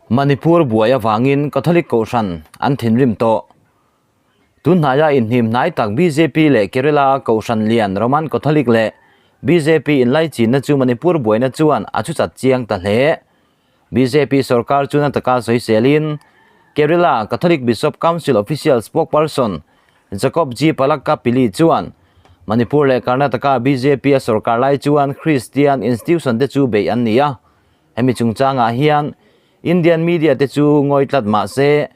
Manipur buai avangin Catholic Kohhran an thinrim tawh. Tun hnaia inhnim hnai tak bjp leh Kerala Kohhran lian Roman Catholic leh bjp inlaichinna chu Manipur buaina chuan a chuchat chiang ta hle. Bjp sorkar chu na taka sawiselin Kerala Catholic Bishop Council official spokesperson Jacob G Palakka Pillai chuan Manipur leh Karnataka bjp a sorkar lai chuan Christian institution te chu beih an ni a. Hemi chungchangah hian Indian media te chu ngawi tlat mah se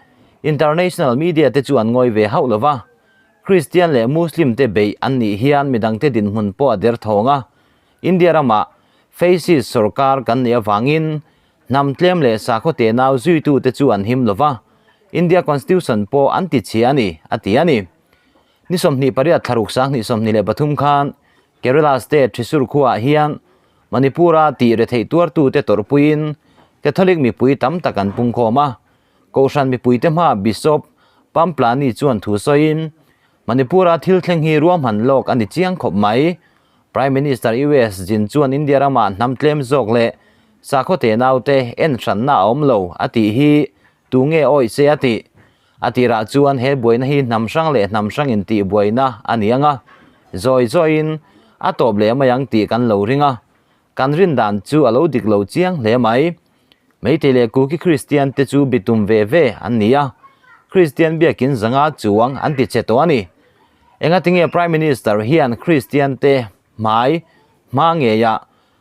international media te chu an ngawi ve hauh lo va. Christian leh Muslim te beih an nih hian midangte dinhmun pawh a der thawng a. India ramah fascist sorkar kan neih avangin hnam tlem leh sakhaw tenau zuitute chu an him lo va, India Constitution pawh an ti chhia a ni, a ti a ni. Ni 28 thlaruk 2023 khan Kerala state Thrissur khuaah hian Manipur-a tih retheih tuartute tawrhpuiin Catholic mipui tam tak an pungkhawm a. Kohhran mipuite hmaah Bishop Pamplani chuan thu sawiin, Manipur-a thil thleng hi ruahman lawk a ni chiang khawp mai. Prime Minister US Jin chuan India ramah hnam tlem zawk leh sakhaw tenaute en hranna a awm lo a tih hi tu nge awih se a tih? A tirah chuan he buaina hi hnam hrang leh hnam hrang intih buaina a ni ang a, zawi zawiin a tawp leh mai ang tih kan lo ring a, kan rin dan chu a lo dik lo chiang hle mai. Meitei leh Kuki Kristian te chu bitum ve ve an ni a, Kristian biakin zanga chuang an ti che tawh a ni. Engatinge Prime Minister hian Kristian te hmai hma ngeiah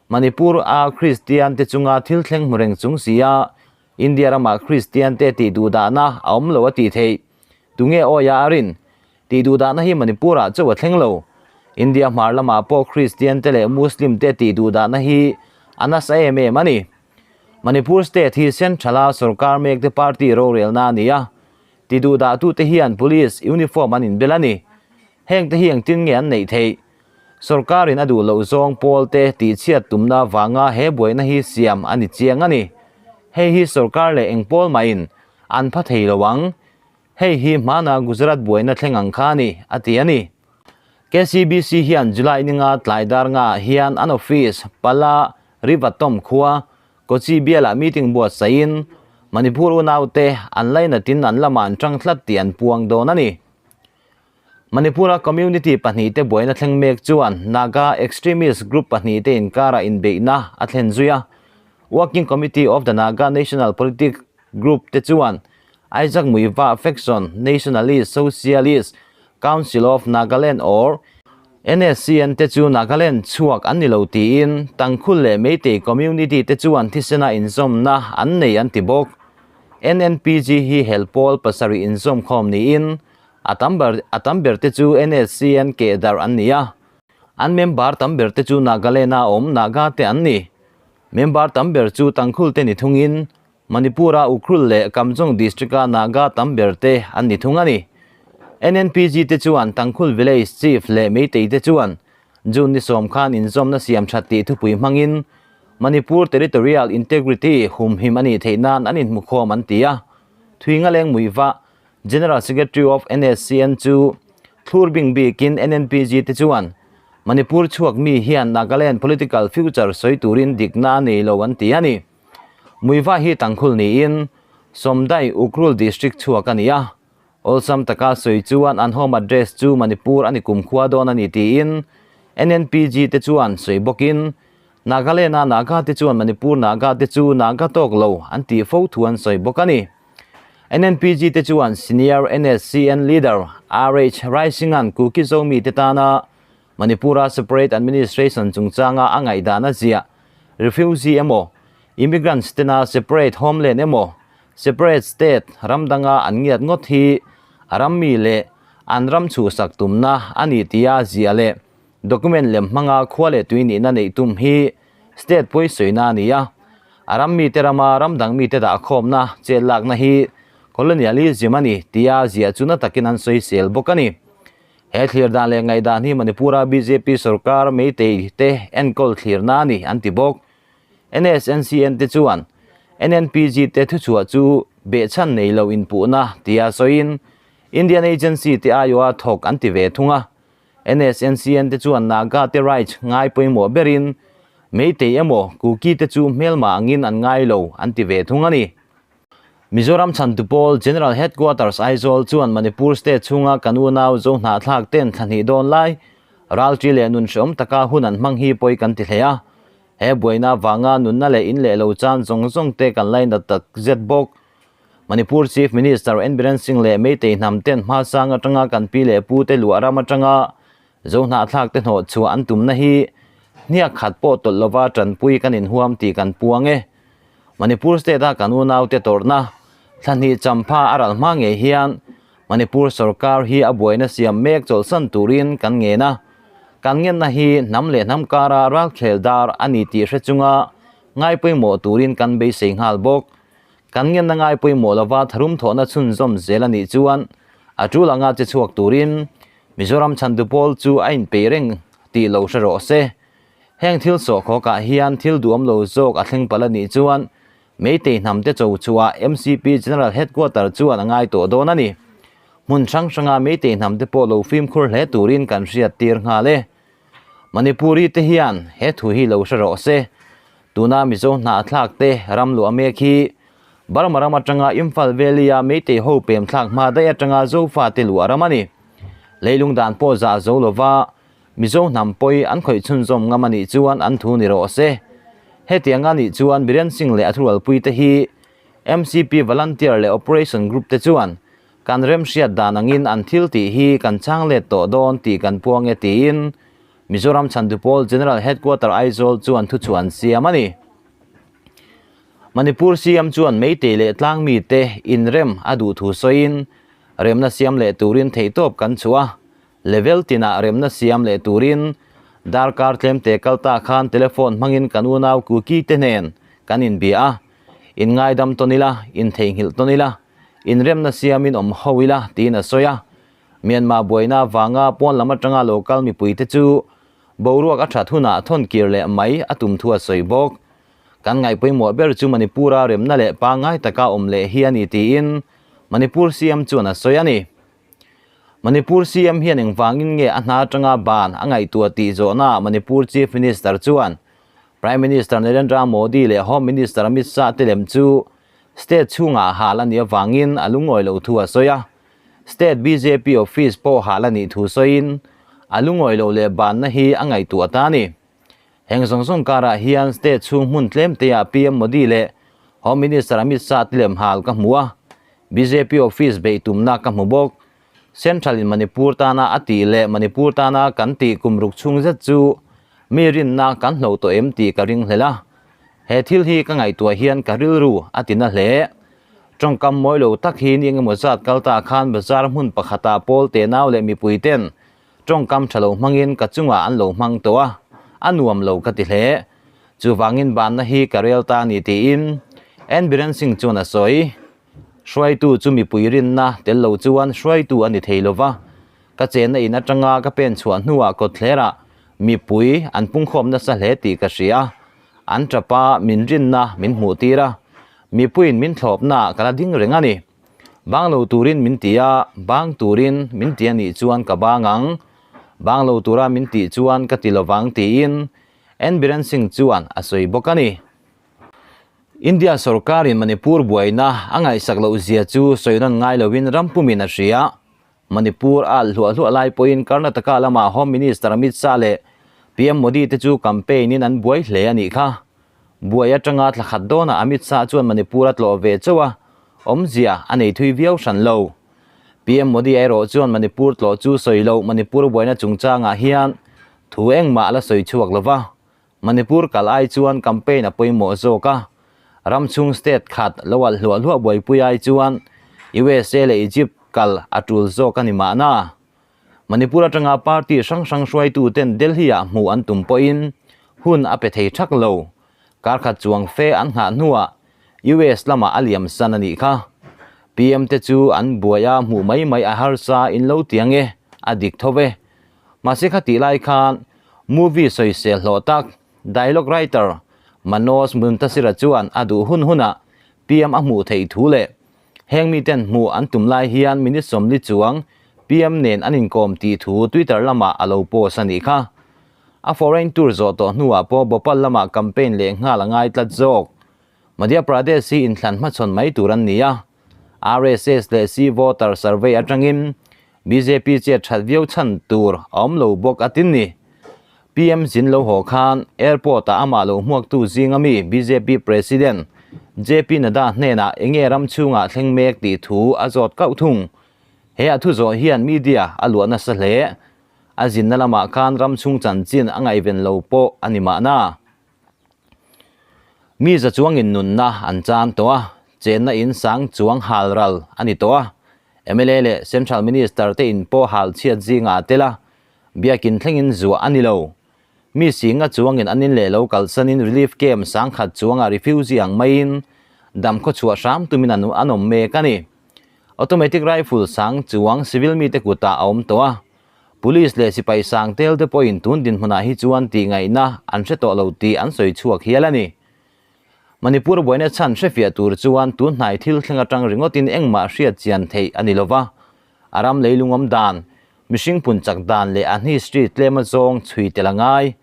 Manipur a Kristian te chunga thil thleng hmu reng chung sia India ramah Kristian te tih duhdahna a awm lo a tih theih. Tunge awia a rin? Tih duhdahna hi Manipur-ah chauh a thleng lo. India hmar lamah pawh Kristian te leh Muslim te tih duhdahna hi a nasa em em a ni. Manipur state hi Central-a sorkar mekte party rorelna a ni a. Ti duhdahtute hian police uniform an inbel a ni. Hengte hi engtin nge an neih theih? Sorkarin a duh loh zawng pawlte tihchhiat tumna vanga he buaina hi siam a ni chiang a ni. Hei hi sorkar leh eng pawl mahin an pha thei lo ang. Hei hi hmana Gujarat buaina thleng ang kha a ni, a ti a ni. KCBC hian July ninga tlai dar ngaah hian an office Pala Rivatom khua Kochi bialah meeting buatsaihin Manipur unaute an lainatin an lamah an tang tlat tih an puang dawn a ni. Manipur-a community pahnihte buaina thleng mek chuan Naga extremist group pahnihte inkarah inbeihna a thlen zui a. Working Committee of the Naga National Politic Group te chuan Isaac Muivah faction Nationalist Socialist Council of Nagaland or NSCN te chu Nagaland chhuak an ni lo tiin Tangkhul leh Meitei community te chuan thisena inzawmna an nei an ti bawk. NNPG hi helpawl pasarih inzawmkhawm niin A tam ber a tam ber te chu NSCN keh darh an ni a. An member tam ber te chu Nagaland a awm Naga te an ni. Member tam ber chu Tangkhul te ni thungin Manipur a Ukhrul leh Kamjong district a Naga tam ber te an ni thung a ni. NNPG te chuan Tangkhul village chief leh Meitei te chuan June ni sawm khan inzawmna siam that tih thupui hmangin Manipur territorial integrity humhim a nih theih nan an inhmukhawm an ti a. Thui ngaleng muihvah General Secretary of NSCN chu thlur bing bikin NNPG te chuan Manipur chhuak mi hian Nagaland political future sawi turin dikna a nei lo an ti a ni. Muivah hi Tangkhul niin Somdai Ukhrul District chhuak a ni a. Awlsam taka sawi chuan an home address chu Manipur a ni kumkhua dawn a ni tiin NNPG te chuan sawi bawkin Nagaland-a Naga te chuan Manipur Naga te chu Naga tawk lo an tih fo thu an sawi bawk a ni. NNPG te chuan Senior NSCN Leader RH Raisinga'n Kuki Zomi te tana Manipur-a Separate Administration chungchanga a ngaihdan a ziah refugee emaw, immigrants tena separate homeland emaw, separate state ram danga an ngiat ngawt hi a rammi leh an ram chhuhsak tumna a ni tia ziah leh Document lem hmanga khua leh tui nihna neih tum hi state pawisawina a ni a, a ram mite rama ram dang mite dahkhawmna chet lakna hi colonialism a ni tia ziah chu na takin an sawisel bawk a ni. He thlir dan leh ngaihdan hi Manipur-a bjp sorkar Meitei te enkawl thlirna a ni an ti bawk. NSNCN te chuan NNPG te thuchhuah chu behchhan nei lo inpuhna tia sawiin Indian agency te aiawha thawk an ti ve thung a. NSNCN te chuan Naga te rights ngai pawimawh berin Meitei emaw Kuki te chu hmelma angin an ngai lo an ti ve thung a ni. Mizoram chhantu pawl General Headquarters Aizawl chuan Manipur state chhunga kan unau zo hnahthlak ten thla hnih dawn lai ralṭi leh nun hreawm taka hun an hmang hi pawi kan ti hle a. He buaina vanga nunna leh in leh lo chan zawng zawng te kan lainat tak zet bawk. Manipur Chief Minister N Biren Singh leh Meitei hnam ten hmasang atanga kan pi leh pu te luah ram atanga zo hnahthlak te hnawh chhuah an tumna hi hniak khat pawh tawlh lova tanpui kan inhuam tih kan puang e. Manipur State a kan unaute tawrhna thla hnih champha a ral hma ngei hian Manipur sorkar hi a buaina siam mek chawlhsan turin kan ngen a. Kan ngenna hi hnam leh hnam kara ralkhel dar a ni tih hre chunga ngai pawimawh turin kan beisei nghal bawk. Kan ngenna ngai pawimawh lova tharum thawhna chhunzawm zel a nih chuan a tul anga che chhuak turin Mizoram chhantu pawl chu a inpeih reng tih lo hre rawh se. Heng thil sawhkhawkah hian thil duhawm lo zawk a thleng palh a nih chuan Meitei hnamte cho chhuah MCP General Headquarter chuan a ngai tawh dawn a ni. Hmun hrang hranga Meitei hnamte pawh lo fimkhur hle turin kan hriat tir nghal e. Manipuri te hian he thu hi lo hre rawh se. Tuna Mizo hnahthlak te ram luah mek hi Burma ram atanga Imphal Valley-a Meitei ho pem thlak hma daih atanga Zofa te luah ram a ni. Leilung dan pawh zah zo lova Mizo hnam pawi an khawih chhunzawm ngam a nih chuan an thu ni rawh se. Hetiang a nih chuan Biren Singh leh a thurualpui te hi MCP Volunteer leh Operation Group te chuan kan remhriat dan angin an thil tih hi kan chang let tawh dawn tih kan puang e tiin Mizoram Chhandupawl General Headquarter Aizawl chuan thuchhuah an siam a ni. Manipur CM chuan Meitei leh tlangmite inrem a duh thu sawiin remna siam leh turin theihtawp kan chhuah a, Level tinah remna siam leh turin darkar tlemte kal ta khan telephone hmangin kan unau Kuki te hnen kan inbia a, in ngaidam tawn ila, in theihnghilh tawn ila, inremna siamin awm ho ila tiin a sawi a. Myanmar buaina avanga pawn lam atanga local mipuite chu boruak a that hunah thawn kir leh mai a tum thu a sawi bawk. Kan ngaihpawimawh ber chu Manipur-a remna leh pangngai taka awm leh hi a ni tiin Manipur CM chuan a sawi a ni. Manipur CM hian engvangin nge a hna atanga ban a ngaihtuah tih zawhnaah Manipur Chief Minister chuan Prime Minister Narendra Modi leh Home Minister Amit Shah te lem chu state chhungah hal a nih avangin a lungawi loh thu a sawi a. State bjp office pawh hal a nih thu sawiin a lungawi loh leh banna hi a ngaihtuah ta a ni. Heng zawng zawng karah hian state chhung hmun tlem teah PM Modi leh Home Minister Amit Shah te lem hal ka hmu a, bjp office beih tumna ka hmu bawk. Central in Manipur tana a tih leh Manipur tana kan tih kum ruk chhung zet chu mi rinna kan hloh tawh em tih ka ringhlel a. He thil hi ka ngaihtuah hian ka rilru a ti na hle. Tawngkam mawi lo tak hi ni engemaw zat kal ta khan bazar hmun pakhatah pawl tenau leh mipui ten Tawngkam tha lo hmangin ka chungah an lo hmang tawh a, a nuam lo ka ti hle. Chuvangin banna hi ka rel ta a ni tiin N Biren Singh chuan a sawi. Hruaitu chu mipui rinna tel lo chuan hruaitu a ni thei lo va, ka chenna in atanga ka pen chhuah hnuah kawtthlerah mipui an pungkhawm nasa hle tih ka hria. An tap a, min rinna min hmuh tir a, mipuiin min thlawpnaah ka la ding reng a ni. Bang lo turin min ti a, bang turin min ti a nih chuan ka bang ang. Bang lo tura min tih chuan ka ti lovang tiin N Biren Singh chuan a sawi bawk a ni. India sorkarin Manipur buaina a ngaihsak loh zia chu sawi rawn ngai loin ram pumin a hria. Manipur a alh hluah hluah lai pawhin Karnataka lama Home Minister Amit Shah leh PM Modi te chu campaign in an buai hle a nih kha. Buai atanga thla khat dawnah Amit Shah chuan Manipur a tlawh ve chauh a, awmzia a nei thui viau hran lo. PM Modi erawh chuan Manipur tlawh chu sawi loh Manipur buaina chungchangah hian thu engmah a la sawi chhuak lo va, Manipur kal ai chuan campaign a pawimawh zawk a, ram chhung state khat lo alh hluah hluah buaipui ai chuan USA leh Egypt kal a tul zawk a ni mahna. Manipur atanga party hrang hrang hruaitu ten Delhi-ah hmuh an tum pawhin hun a pe thei thak lo. Kar khat chuang fe an nghah hnuah US lamah a liam san a nih kha. PM te chu an buai a hmuh mai mai a harsa in lo tiang e, a dik tho ve. Mahse kha tih lai khan movie sawisel hlawh tak dialogue writer Manoj Muntasira chuan a duh hun hunah PM a hmuh theih thu leh heng miten hmuh an tum lai hian minute 40 chuang PM nen an inkawm tih thu Twitter lamah a lo post a nih kha. A foreign tour zawh tawh hnuah pawh Bhopal lamah campaign leh nghal a ngai tlat zawk. Madhya Pradesh hi inthlan hmachhawn mai tur an ni a, RSS leh C voter survey atangin bjp chet that viau chhan tur a awm lo bawk a tin ni. PM zin lo haw khan airport ah amah lo hmuaktu zinga mi bjp President JP Nadda hnenah enge ram chhungah thleng mek tih thu a zawt kauh thung. He a thu zawh hian media a luah nasa hle. A zinna lamah khan ram chhung chanchin a ngaihven lo pawh a ni mahna. Mi za chuangin nunna an chan tawh a, chenna in sang chuang hal ral a ni tawh a. Mla leh Central Minister te in pawh hal chhiat zingah a tel a, biakin thlengin zuah a ni lo. Mi singa chuangin an in leh lo kalsanin relief camp sangkhat chuanga refugee ang maiin dam khawchhuah hram tumin an an awm mek a ni. Automatic rifle sang chuang civil mite kutah a awm tawh a, Police leh sipai sang tel te pawhin tun dinhmunah hi chuan tihngaihna an hre tawh lo tih an sawi chhuak hial a ni. Manipur buaina chhan hrefiah tur chuan tun hnai thil thleng atang ringawtin engmah hriat chian theih a ni lova, a ram leilungawm dan, mihring pun chak dan leh a history tlem azawng chhui tel a ngai.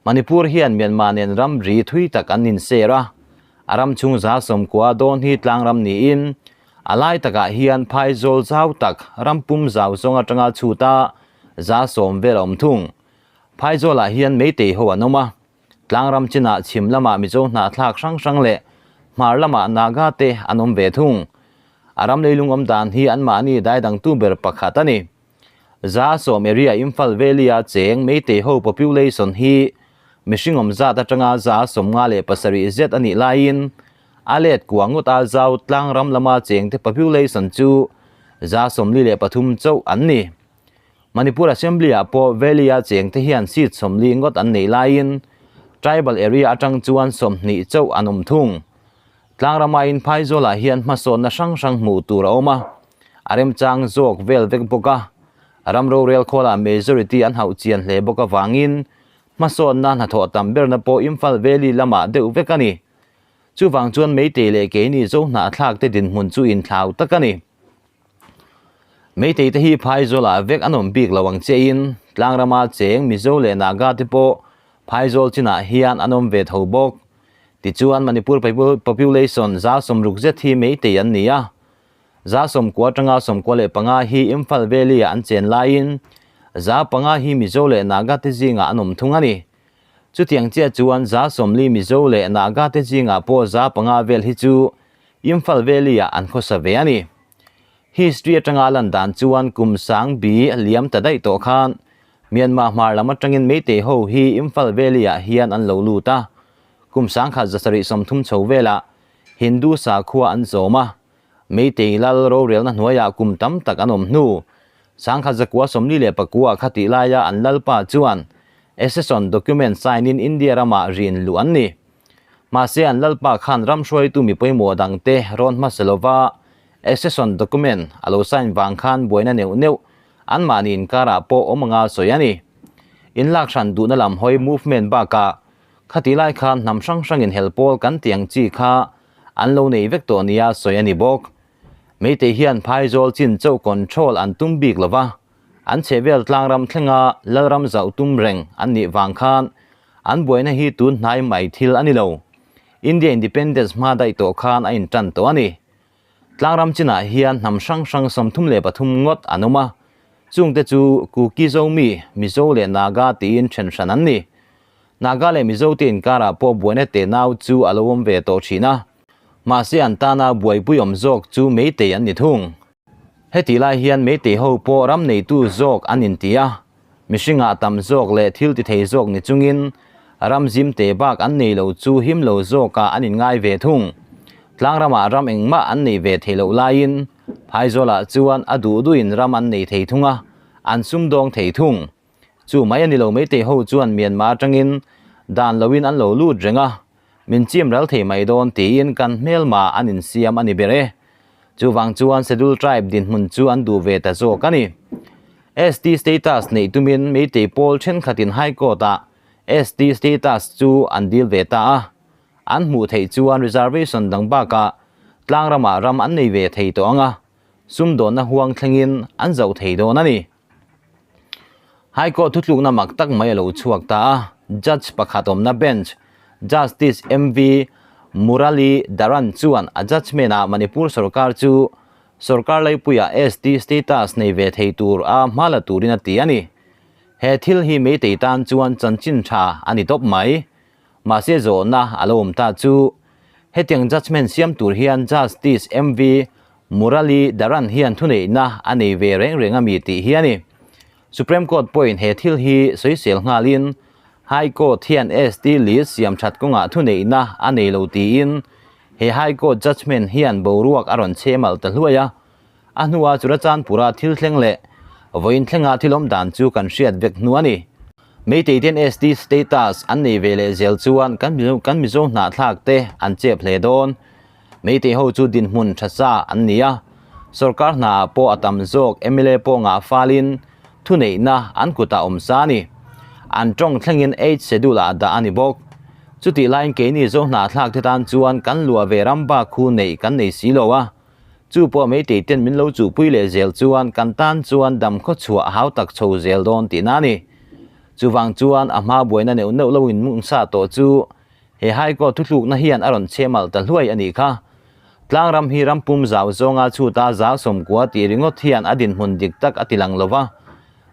Manipur hian Myanmar nen ramri thui tak an inser a, a ram chhung 190 dawn hi tlangram niin A lai takah hian phaizawl zau tak rampum zau zawng atanga chhuta 10% vel a awm thung. Phaizawlah hian meitei ho an awm a, tlangram chinah chhim lamah Mizo hnahthlak hrang hrang leh hmar lamah Naga te an awm ve thung. A ram leilung awm dan hi anmahni daidangtu ber pakhat a ni. 10% area Imphal Valley-a cheng meitei ho population hi mihring awm zat atanga 57% zet a nih laiin A let kua ngawt a zau tlang ram lama chengte population chu 43% chauh an ni. Manipur Assembly-ah pawh Valley-a chengte hian seat 40 ngawt an neih laiin tribal area atang chuan 20 chauh an awm thung. Tlang rama in Phaizawlah hian hmasawnna hrang hrang hmuh tur a awm a, a remchang zawk vel vek bawk a. Ram rorel khawlah majority an hauh chian hle bawk avangin hmasawnna hnathawh tam berna pawh Imphal Valley lamah deuh vek a ni. Chuvang chuan Meitei leh keini zo hnahthlak te dinhmun chu inthlau tak a ni. Meitei te hi Phaizawlah vek an awm bik lo ang chiahin tlangrama cheng Mizo leh Naga te pawh Phaizawl chinah hian an awm ve tho bawk. Tichuan Manipur population 60% zet hi Meitei an ni a. 90% atanga 95 hi Imphal Valley-ah an chen laiin 5% hi Mizo leh Naga te zingah an awm thung a ni. Chutiang chiah chuan 40% Mizo leh Naga te zingah pawh 5% vel hi chu Imphal Valley-ah an khawsa ve a ni. History atanga lan dan chuan kum sang bi liam ta daih tawh khan Myanmar hmar lam atangin Meitei ho hi Imphal Valley-ah hian an lo lut a. Kum 1730 chho velah Hindu sakhua an zawm a, Meitei lal rorelna hnuaiah kum tam tak an awm hnu. 1949 kha tih laia an lalpa chuan Accession document sign in India ramah rin luh an ni. Mahse an lalpa khan ram hruaitu mi pawimawh dangte rawn hmasa lova Accession document a lo sign vang khan buaina neuh neuh anmahni inkarah pawh awm anga sawi a ni. Inlak hran duhna lam hawi movement bakah khatih lai khan hnam hrang hrangin hel pawl kan tih ang chi kha an lo nei vek tawh nia sawi a ni bawk. Meitei hian phaizawl chin chauh control an tum bik lova, an chhehvel tlangram thlenga lalram zauh tum reng an nih vang khan an buaina hi tun hnai mai thil a ni lo. India Independence hma daih tawh khan a intan tawh a ni. Tlangram chinah hian hnam hrang hrang 33 ngawt an awm a, chungte chu Kuki Zomi, Mizo leh Naga tiin then hran an ni. Naga leh Mizo te inkarah pawh buaina tenau chu a lo awm ve tawh thin a, mahse an tana buaipui awm zawk chu Meitei an ni thung. Hetih lai hian Meitei ho pawh ram neitu zawk an inti a, mihringah tam zawk leh thil ti thei zawk ni chungin ram zim te bak an nei lo chu him lo zawkah an inngai ve thung. Tlangramah ram engmah an nei ve thei loh laiin Phaizawlah chuan a duh duhin ram an nei thei thung a, an sumdawng thei thung. Chu mai a ni lo Meitei ho chuan Myanmar atangin dan loin an lo lut reng a, min chim ral thei mai dawn tiin kan hmelma an insiam a ni ber e. Chuvang chuan Schedule Tribe dinhmun chu an duh ve ta zawk a ni. ST status neih tumin Meitei pawl thenkhatin High Court-ah ST status chu an dil ve ta a, an hmuh theih chuan reservation dang bakah tlangramah ram an nei ve thei tawh ang a, sumdawnna huang thlengin an zauh thei dawn a ni. High Court thutlukna mak tak mai a lo chhuak ta a, Judge pakhat awmna bench, Justice MV. Murali Dharan chuan a judgement-ah Manipur sorkar chu sorkar laipuia ST status nei ve thei tur a hma la turin a ti a ni. He thil hi Meitei tan chuan chanchin tha a ni tawp mai. Mahse zawhna a lo awm ta chu hetiang judgement siam tur hian Justice MV Murali Dharan hian thuneihna a nei ve reng reng a mi tih hi a ni. Supreme Court pawhin he thil hi sawisel nghalin High Court hian ST list siam that kawngah thuneihna a nei lo tiin he High Court judgement hian boruak a rawn chhe mal ta hluai a. A hnua Churachandpura thil thleng leh vawiin thlenga thil awm dan chu kan hriat vek hnu a ni. Meitei ten ST status an nei ve leh zel chuan kan kan Mizo hnahthlak te an chep hle dawn. Meitei ho chu dinhmun tha sa an ni a, sorkar hna ah pawh a tam zawk mla pawh ngah falin thuneihna an kutah awm sa a ni. An tawng thlengin eight schedule ah dah a ni bawk. Chutih laiin keini Zo hnahthlak te tan chuan kan luah ve ram bak khu neih kan nei si lo a, chu pawh Meitei ten min lo chuhpui leh zel chuan kan tan chuan dam khawchhuah a hau tak chho zel dawn tihna a ni. Chuvang chuan a hma buaina neuh neuh lo in mungsa tawh chu He High Court thuthlukna hian a rawn chhe mal ta hluai a nih kha. Tlangram hi rampum zau zawnga chhuta 190 tih ringawt hian a dinhmun dik tak a tilang lo va.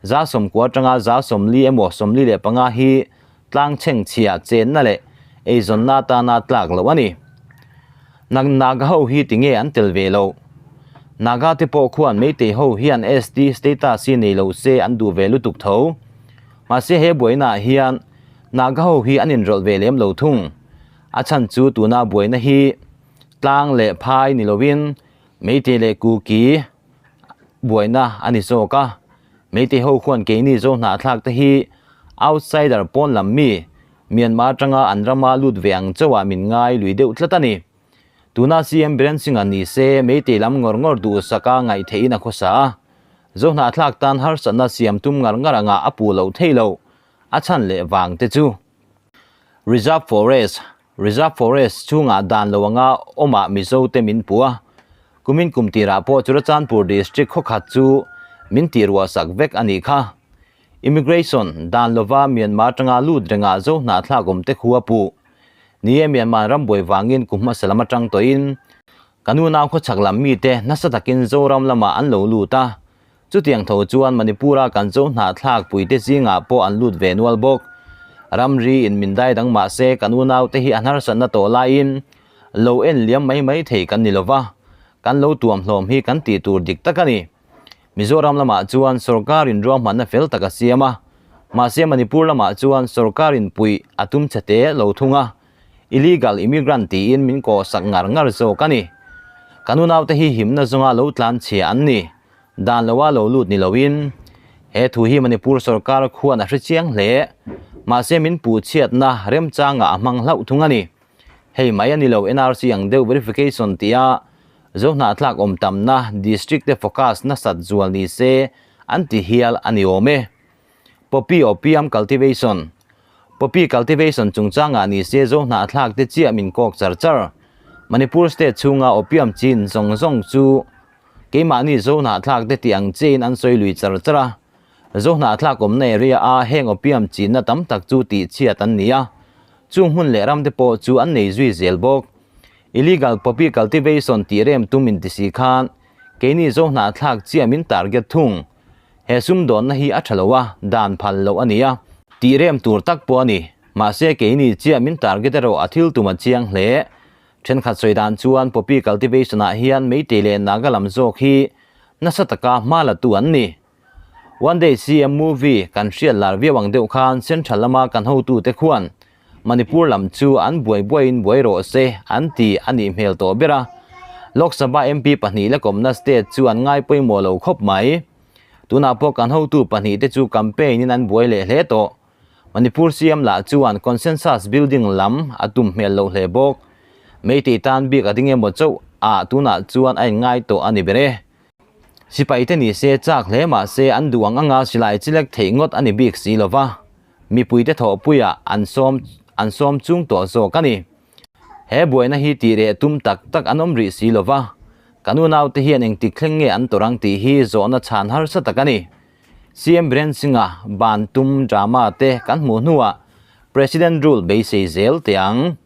90 atanga 40 emaw 45 hi tlang chhengchhia chenna leh eizawnna atana tlak loh a ni. Naga ho hi tinge an tel ve loh? Naga te pawh khuan Meitei ho hian ST status hi nei lo se an duh ve lutuk tho. Mahse he buainaah hian Naga ho hi an inrawlh ve lem lo thung. A chhan chu tuna buaina hi tlang leh phai ni lovin Meitei leh Kuki buaina a ni zawk a. Meitei ho khuan keini zo hnahthlak te hi outsider pawn lam mi Myanmar atanga an rama lut ve ang chauhah min ngai lui deuh tlat a ni. Tuna CM Biren Singh-a ni se Meitei lam ngawr ngawr duhsaka ngaih theihin a khawsa a. Zo hnahthlak tan harsatna siam tum ngar ngar anga a puh loh thei lo. A chhan leh vang te chu Reserve Forest, Reserve Forest chhungah dan lo anga awmah Mizo te min pu a, kumin kum tirah pawh Churachandpur District khawkhat chu min tih ruahsak vek a nih kha. Immigration, dan lova Myanmar tanga lut rengah Zo hnahthlak awm te khu a puh. Ni e, Myanmar ram buai vangin kum hmasa lam atang tawhin ka nu nau khawchhak lam mite nasa takin Zoram lamah an lo lut a, Chutiang tho chuan Manipur-a kan Zo hnahthlak puite zingah pawh an lut ve nual bawk. Ramri in min dai dang mah se kan unaute hi a hnarsanna tawh laiin lo en liam mai mai thei kan ni lo va, kan lo tuam hlawm hi kan tih tur dik tak a ni. Mizoram lamah chuan sorkarin ruahmanna fel tak a siam a, mahse Manipur lamah chuan sorkarin puih a tum chhe te lo thung a, illegal immigrant tiin min kawhsak ngar ngar zawk a ni. Kan unaute hi himna zawnga lo tlanchhia an ni. Dan loa lo lut ni loin he thu hi Manipur sorkar khuan a hre chiang hle. Mahse min puh chhiatna remchangah a hmang hlauh thung a ni. Hei mai a ni lo NRC ang deuh verification tia Zo hnahthlak awm tamna district te focus nasat zual ni se an ti hial a ni awm e. Poppy Opium Cultivation Poppy cultivation chungchangah ni se Zo hnahthlak te chiah min kawk char char. Manipur state chhunga opium chin zawng zawng chu Keimahni Zo hnahthlak te tih ang chiahin an sawi lui char char a, Zo hnahthlak awmna area a heng opium chinna tam tak chu tih chhiat an ni a, chung hmun leh ram te pawh chu an nei zui zel bawk. Illegal poppy cultivation tih rem tum in ti si khan keini Zo hnahthlak chiah min target thung. He sumdawnna hi a tha lo a, dan phal loh a ni a, tih rem tur tak pawh a ni. Mahse keini chiah min target erawh a thil tum a chiang hle. Thenkhat sawi dan chuan poppy cultivation ah hian Meitei leh Naga lam zawk hi nasa taka hma la tu an ni. One Day CM movie kan hriat lar viau ang deuh khan Central lama kan hotute khuan Manipur lam chu an buai buaiin buai rawh se an ti a nih hmel tawh ber a. Lok Sabha MP pahnih la kawmna state chu an ngai pawimawh lo khawp mai. Tunah pawh kan hotu pahnihte chu campaign in an buai leh hle tawh. Manipur CM lah chuan consensus building lam a tum hmel loh hle bawk. Meitei tan bik a ding emaw chauh ah tunah chuan a inngai tawh a ni ber e. Sipai te ni se chak hle mah se an duh ang anga silai chilek theih ngawt a ni bik si lo va, mipuite thawhpuiah an sawm an sawm chung tawh zawk a ni. He buaina hi tih reh tum tak tak an awm rih si lo va, kan unaute hian engtik thleng nge an tawrh ang tih hi zawhna chhan harsa tak a ni. CM Biren Singh-a ban tum drama te kan hmuh hnuah President rule beisei zel teh ang.